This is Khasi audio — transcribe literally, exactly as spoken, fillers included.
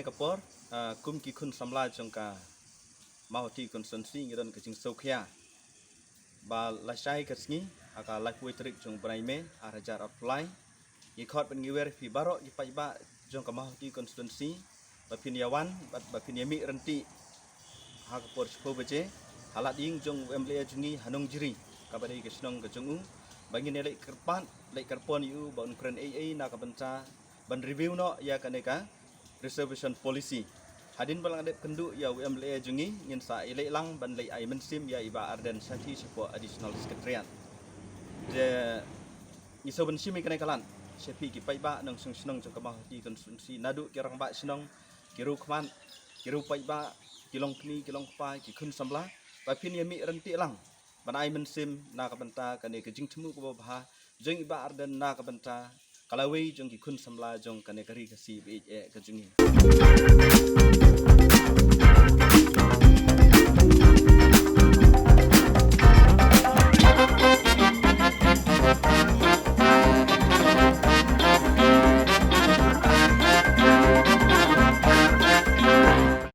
Ka por, ah, kum ki khun samla jong ka Mawhati constituency ngi don ka jingsngewkhia ba lashai ka sngi, ha ka laiphew tarik jong u bnai May, ar hajar arphew lai, ngi khot bad ngi wer ïa phi baroh ki paidbah jong ka Mawhati constituency ba phin ïa wan bad ba phin ïa mih ryntih ha ka por shiphew baje ha lad ïing jong u MLA jong ngi ha Nongjri, kaba dei ka shnong ka jong u, ba ngin ïa leit kyrpad, leit kyrpon ïa u ba un kren ei ei na ka bynta ban review noh ïa kane ka reservation policy. Hadien ba la dep kynduh ïa u MLA jong ngi, ngin sa ïaleh lang ban leit ai mynsiem ïa i Bah Ardent Shathi shapoh Additional Secretariat. Te ngi sngewbha ban shim ïa kane ka lad sha phi ki paidbah nongshong shnong jong ka Mawhati constituency, naduh ki rangbah shnong, ki riewkhmat, ki riew paidbah, ki longkmie, ki longkpa, ki khun samla, ba phin ïa mih ryntih lang ban ai mynsiem na ka bynta kane ka jingthmu kaba bha jong i Bah Ardent na ka bynta ka lawei jong ki khun samla jong kane ka ri Khasi ba ïeit eh ka jong ngi.